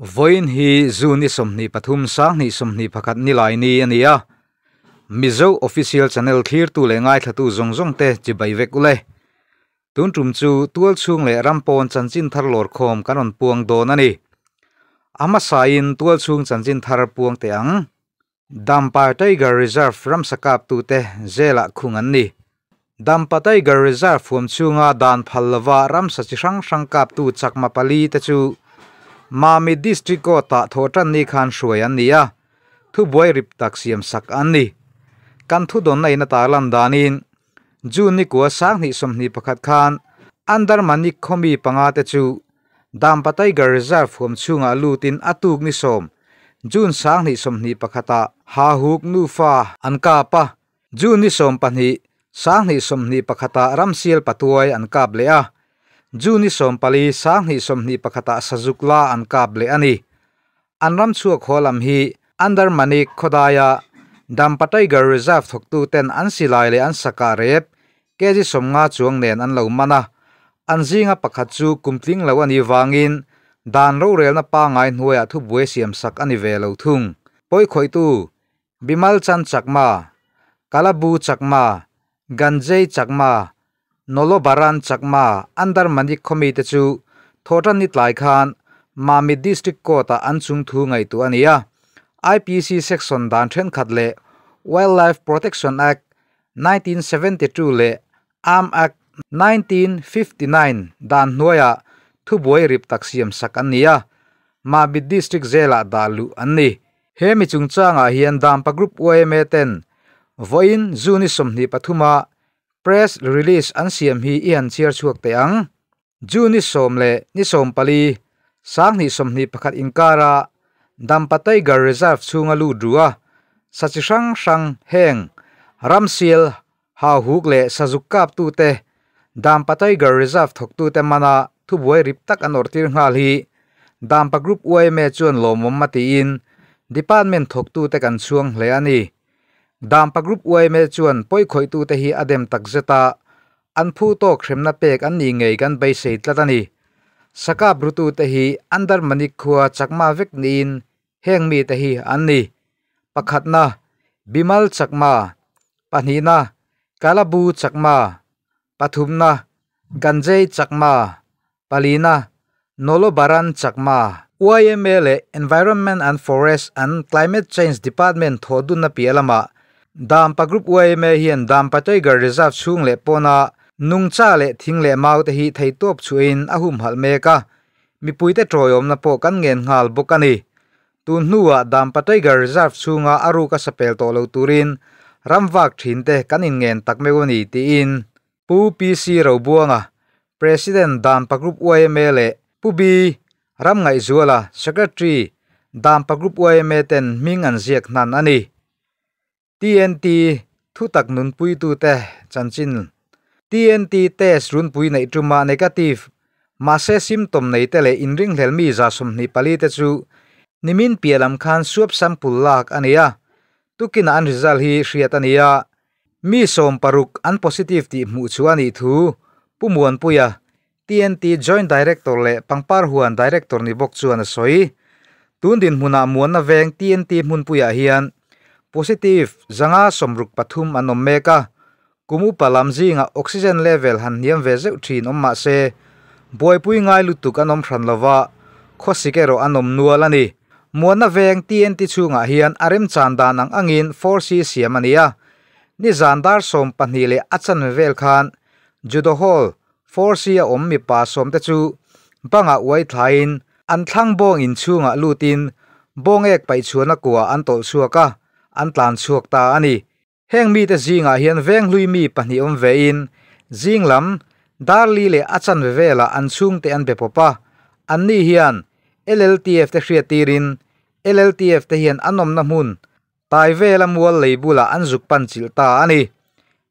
Vawiin hi June ni 23 2021 nilai ni a ni a, Mizo Official Channel thlirtu leh ngaithlatu zawng zawng te chibai vek ule. Tun tum chu tual chhung leh ram pawn chanchin thar lawr khawm kan rawn puang dawn a ni. A hmasain tual chhung chanchin thar puang teh ang. Dampa Tiger Reserve ramsa kaptute zelah khung an ni. Dampa Tiger Reserve huam chhunga dan phal lova ramsa chi hrang hrang kaptu chakma pali te chu Mami District Court-ah thawhtan ni khan hruai an ni a, thubuai rip tak siam sak an ni. Kan thudawnna in a tarlan danin June ni kua 2021 khan Andarmanik khawmi panga te chu Dampa Tiger Reserve huam chhungah lutin a tuk ni 10 June 2021-ah Hahuk nufa an kap a, June ni 12 2021-ah Ramsial patuai an kap leh a, June ni 14 2021-ah Sazukla an kap leh a ni. An ram chhuak haw lam hi Andarmanik khawdaia Dampa Tiger Reserve thawktuten an silai leh an saka rep kg 50 chuang nen an lo man a, an zinga pakhat chu kumtling lo a nih vangin dan rorelna pangai hnuaiah thubuai siam sak a ni ve lo thung. Pawi khawihtu Bimal Chand Chakma, Kalabu Chakma, Ganjei Chakma, Nolobaran Chakma, Andarmanik khawmi te chu thawhtan ni tlai khan Mami District Court-ah an chung thu ngaihtuah a ni a. IPC section dan thenkhat leh Wildlife Protection Act 1972 leh Arm Act 1959 dan hnuaiah thubuai rip tak siam sak an ni a, Mami District Jail-ah dah luh an ni. He mi chungchangah hian Dampa Group YMA ten vawiin June 23-ah press release an siam hi i han chhiar chhuak teh ang. June ni 10 leh ni 14 2021 inkara Dampa Tiger Reserve chhunga lut ru a, sa chi hrang hrang heng Ramsial, Hauhuk leh Sazuk kaptute Dampa Tiger Reserve thawktute mana thubuai rip tak an awrhtir nghal hi Dampa Group YMA chuan lawmawm a tiin department thawktute kan chhuang hle a ni. Dampa Group YMA chuan pawi khawihtute hi a dem tak zet a, an phu tawk hremna pek an nih ngei kan beisei tlat a ni. Sakap rutute hi Andarmanik khua chakma vek niin heng mite hi an ni. Pakhatna Bimal Chakma, pahnihna Kalabu Chakma, pathumna Ganjei Chakma, palina Nolobaran Chakma. YMA leh Environment and Forest and Climate Change Department thawhdunna piah lamah Dampa Group YMA hian Dampa Tiger Reserve chhung leh pawna nungcha leh thing leh mau te hi theitawp chhuahin a humhalh mek a, mipuite tawiawmna pawh kan ngen nghal bawk a ni. Tun hnuah Dampa Tiger Reserve chhunga a ruk a sapel tawh lo turin ramvak thin te kan inngen tak meuh a ni tiin Pu PC Robuanga, President Dampa Group YMA leh Pu B Ramngaihzuala, Secretary Dampa Group YMA ten hming an ziak hnan a ni. TNT thutak nunpuitute chanchin TNT test runpui neih tuma negative mahse symptom nei te leh inringhlel mi 24 te chu nimin piah lam khan swab sample lak a ni a, tukina an result hi hriat a ni a, mi 60 an positive tih hmuh chu a nih thu Pu Muanpuia TNT Joint Director leh Pangpar Huan Director ni bawk chuan a sawi. Tun dinhmunah muanna veng TNT hmunpuiah hian positive 163 an awm mek a, kum upa lam zinga oxygen level han hniam ve zeuh thin awm mahse buaipui ngai lutuk an awm hran lova, khawsik erawh an awm nual a ni. Muanna veng TNT chhungah hian a remchan dan ang angin 4C siam a ni a, ni zan dar 12 leh a chanve vel khan Judo Hall 4C a awm mipa 10 te chu bangah uai thlain an thlang bawng in chhungah lutin bawng ek paih chhuahna kua an tawlh chhuak a, an tlan chhuak ta a ni. Heng mi te zingah hian veng hlui mi pahnih awm vein zing lam darli leh a chanve velah an chhung te an be pawp a, an ni hian LLTF te hriat tirin LLTF te hian an awmna hmun tai vela mual lei bulah an zuk pan chilh ta a ni.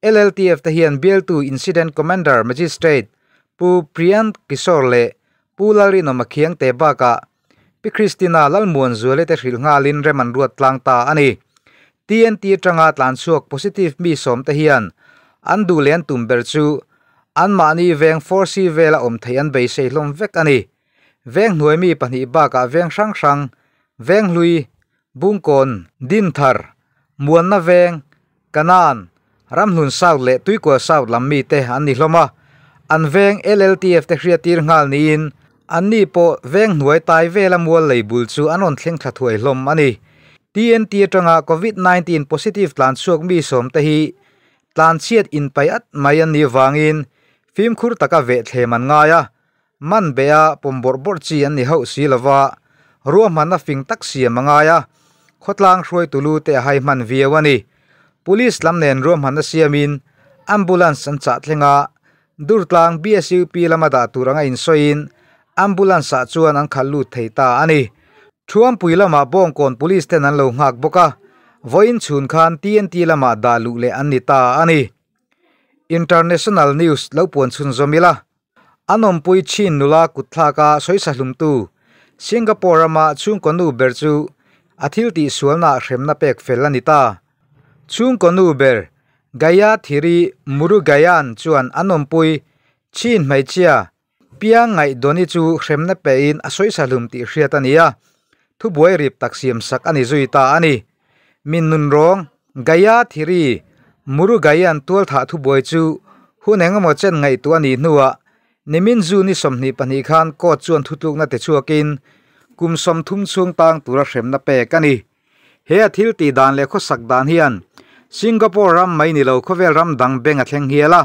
LLTF te hian bialtu Incident Commander Magistrate Pu Priyant Kishore leh Pu Lalrinawma Khiang te bakah Pi Christina Lalmuan Zuale te hrilh nghalin rem an ruat tlang ta a ni. TNT atanga tlan chhuak positive mi 10 te hian an duh leh an tum ber chu an mahni veng 4C vela awm thei an beisei hlawm vek a ni. Venghnuai mi pahnih bakah veng hrang hrang, Venghlui, Bungkawn, Dinthar, Muanna Veng, Kanan, Ramhlun South leh Tuikual South lam mite an ni hlawm a. An veng LLTF te hriattir nghal niin anni pawh Venghnuai tai vela mual lei bul chu an rawn thleng thla thuai hlawm a ni. TNT atanga Covid 19 positive tlan chhuak mi sawm te hi tlan chhiat inpai at mai an nih vangin fimkhur taka vehthlem an ngai a. Man beha pawm bawrh bawrh chi an ni hauh si lova, ruahmanna fing tak siam a ngai a, khawtlang hruaitu lu te a hai hman viau a ni. Police lam nen ruahmanna siamin ambulance an chah thleng a, Durtlang BSUP lama dah tur anga insawiin ambulance ah chuan an khalh lut thei ta a ni. Thuampui lamah Bawngkawn Police ten an lo nghak bawk a, vawiin chhun khan TNT lamah dah luh leh an ni ta a ni. International News lo puan chhunzawm ila. An awmpui chin nula kutthlaka sawisa hlumtu Singapore rama chhungkaw nu ber chu a thil tihsualnaah hremna pek fel a ni ta. Chhungkaw nu ber Gayathiri Murugayan chuan an awmpui chin hmeichhia Piang Ngaihdawni chu hremna pein a sawisa hlum tih hriat a ni a, thubuai rip tak siamsak a ni zui ta a ni. Min nun rawng, Gayathiri Murugayan tualthah thubuai chu hun engemaw chen ngaihtuah a nih hnuah nimin June 22 khan court chuan thutlukna ti chhuakin kum 30 chhung tang tura hremna pek a ni. He a thil tih dan leh khawsak dan hian Singapore ram mai ni lo khawvel ram dang beng a thleng hial a,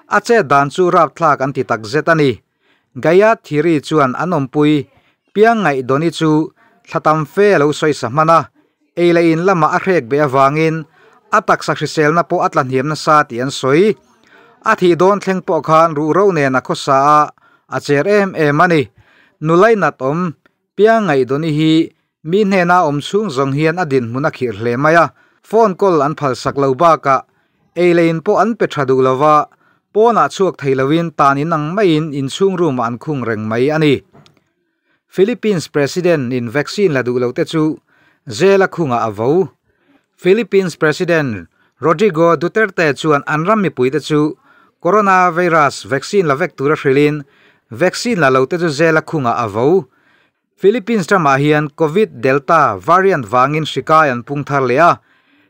a chet dan chu rapthlak an ti takzet a ni. Gayathiri chuan an awmpui Piang Ngaihdawni chu thla tam fe a lo sawi sa hman a, ei leh in lamah a hrek beh avangin a taksa hriselna pawh a tla hniam nasa tih an sawi. A thih dawn thleng pawh khan ruhro nen a khawsa a, a cher em em a ni. Nulai nat awm Piang Ngaihdawni hi mi hnena awm chhung zawng hian a dinhmun a khirh hle mai a, phone call an phalsak lo bakah ei leh in pawh an pe tha duh lo va, pawnah chhuak thei loin tan in ang maiin inchhung room ah an khung reng mai a ni. Philippines President in vaccine la duh lo te chu jail a khungah a vo. Philippines President Rodrigo Duterte chuan an ram mipuite chu coronavirus vaccine la vek tura hrilhin vaccine la lo te chu jail a khungah a vo. Philippines ramah hian Covid Delta variant vangin hri kai an pung thar leh a,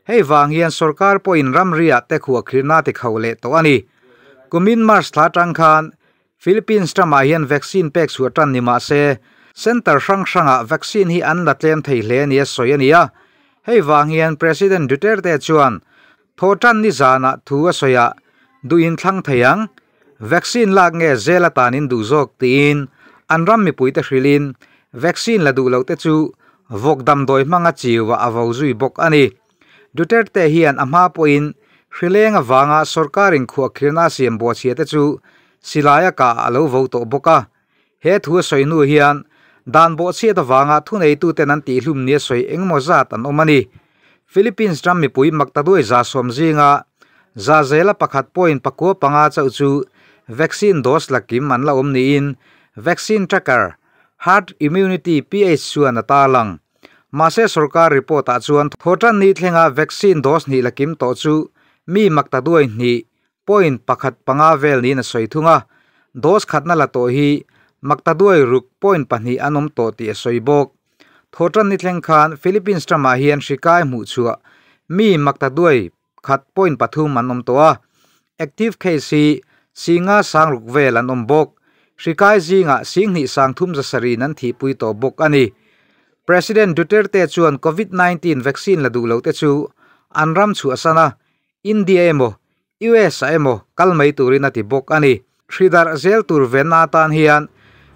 hei vang hian sorkar pawhin ramriah te khuahkhirhna ti kho leh tawh a ni. Kumin March thla atang khan Philippines ramah hian vaccine pek chhuah tan ni mah se, center hrang hrangah vaccine hi an la tlem thei hle nia sawi a ni a. Hei vang hian President Duterte chuan thaw tan ni zanah thu a sawi ah duh in thlang thei ang, vaccine lak nge zel atan in duh zawk tiin an ram mipuite hrilhin vaccine la duh loh te chu vawk damdawi hmanga chiuah a vo zui bawk a ni. Duterte hian a hma pawhin hrileng avanga sorkarin khuahkhirna a siam buachhia te chu silai a kah a lo vo tawh bawk a. He thu a sawi hnu hian dan bawhchhiat avanga thuneituten an tihhlum nia sawi engemaw zat an awm a ni. Philippines ram mipui maktaduai 70 zinga za zela pakhat point pakua panga chauh chu vaccine dose la kim an la awm niin vaccine tracker herd immunity PH chuan a tarlang. Mahse sorkar report ah chuan thawhtan ni thlenga vaccine dose hnih la kim tawh chu mi maktaduai hnih point pakhat panga vel niin a sawi thung a, dose khatna la tawh hi maktaduai ruk point pahnih an awm tawh tih a sawi bawk. Thawhtan ni thleng khan Philippines ramah hian hri kai hmuh chhuah mi maktaduai khat point pathum an awm tawh a, active case hi singa sang ruk vel an awm bawk. Hri kai zingah singhnih sang thum zasarih an thihpui tawh bawk a ni. President Duterte chuan Covid 19 vaccine la duh lote chu an ram chhuahsan a, India emaw US ah emaw kal mai turin a ti bawk a ni. Hri darh zel tur venna atan hian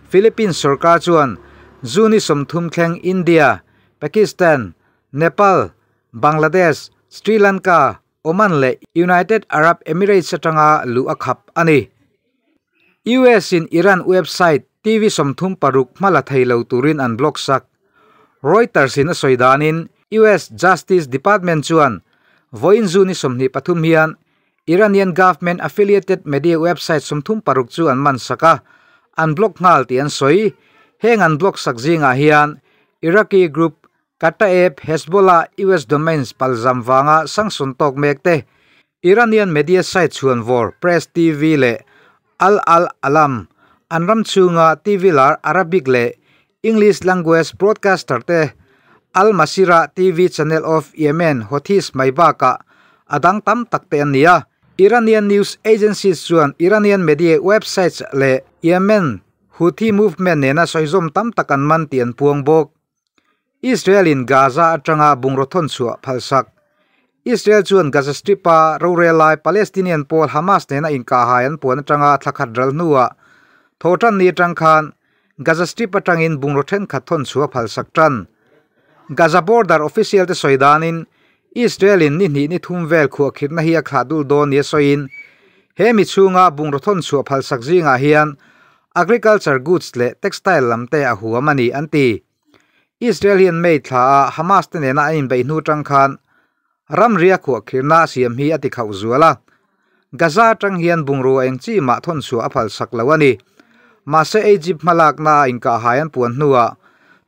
Philippines sorkar chuan June 30 thleng India, Pakistan, Nepal, Bangladesh, Sri Lanka, Oman leh United Arab Emirates atanga luh a khap a ni. US in Iran website TV 36 hma la thei lo turin an block sak. Reuters in a sawi danin US Justice Department chuan vawiin June 23 hian Iranian government affiliated media website 36 chu an man sak a, an block nghal tih an sawi. Heng an block sak zingah hian Iraqi group Kataeb Hezbollah US domains palzam vanga sanction tawk mek te, Iranian media site chhuanvawr Press TV leh Al Al Alam An ram chhunga TV lar Arabic leh English language broadcaster te Al Masirah TV Channel of Yemen Houthis mai bakah a dang tam tak te an ni a. Iranian news agencies chuan Iranian media websites leh Yemen Houthi movement nena sawizawm tam tak an man tih an puang bawk. Israel in Gaza atanga bungraw thawn chhuah phalsak. Israel chuan Gaza Strip-a rorel lai Palestinian pawl Hamas nena inkahhai an puan atanga thla khat ral hnuah thaw tan ni atang khan Gaza Strip atangin bungraw thenkhat thawn chhuah phalsak tan. Gaza border official te sawi danin Israel in ni hnih ni thum vel khuahkhirhna hi a thlah dul dawn nia sawiin he mi chhunga bungraw thawn chhuah phalsak zingah hian agriculture goods leh textile lam te a huam a ni an ti. Israel hian May thla a Hamas te nena an inbeih hnu tang khan ramria khuahkhirhna a siam hi a ti khauh zual a. Gaza atang hian bungrua eng chi mah thawn chhuah a phal sak lo a ni. Mahse Egypt hmalakna a inkahhai an puan hnuah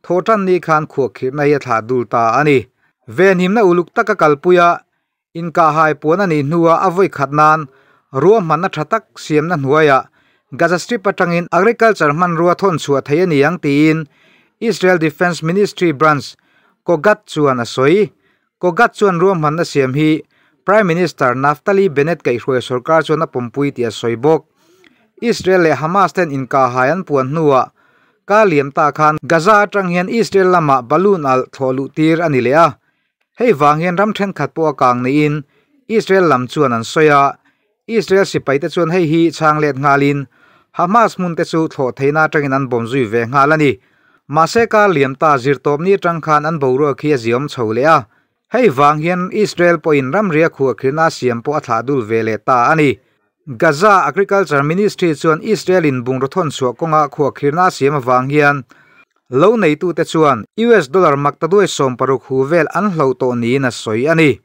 thawhtan ni khan khuahkhirhna hi a thlah dul ta a ni. Venhimna uluk taka kalpuia Inkahhai puan a nih hnuah a vawi khat nan ruahmanna tha tak siamna hnuaiah Gaza Strip atangin agriculture hmanrua thawn chhuah thei a ni ang tiin Israel Defence Ministry branch Kogat chuan a sawi. Kogat chuan ruahmanna siam hi Prime Minister Naftali Bennett kaihhruai sorkar chuan a pawmpui tih a sawi bawk. Israel leh Hamas ten inkahhai an puan hnuah kar liam ta khan Gaza atang hian Israel lamah balloon alh thlawh luh tir a ni leh a. Hei vang hian ram thenkhat pawh a kang niin Israel lam chuan an sawi a, Israel sipaite chuan hei hi chhang let nghalin Hamas hmun te chu thlawh theihna atangin an bawm zui ve nghal a ni. Mahse kar liam ta zirtawpni atang khan an boruak hi a ziawm chho leh a, hei vang hian Israel pawhin ramria khuahkhirhna a siam pawh a thlah dul ve leh ta a ni. Gaza Agriculture Ministry chuan Israel in bungraw thawn chhuah kawnga khuahkhirhna a siam avang hian Lo neitute chuan US dollar maktaduai 60 hu vel an hloh tawh niin a sawi a ni.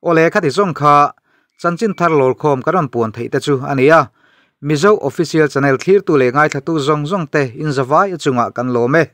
Awle khati zawng kha chanchin thar lawrkhawm kan rawn puan theih te chu a ni a, Mizo Official Channel thlirtu leh ngaithlatu zawng zawng te inzavai a chungah kan lawm e.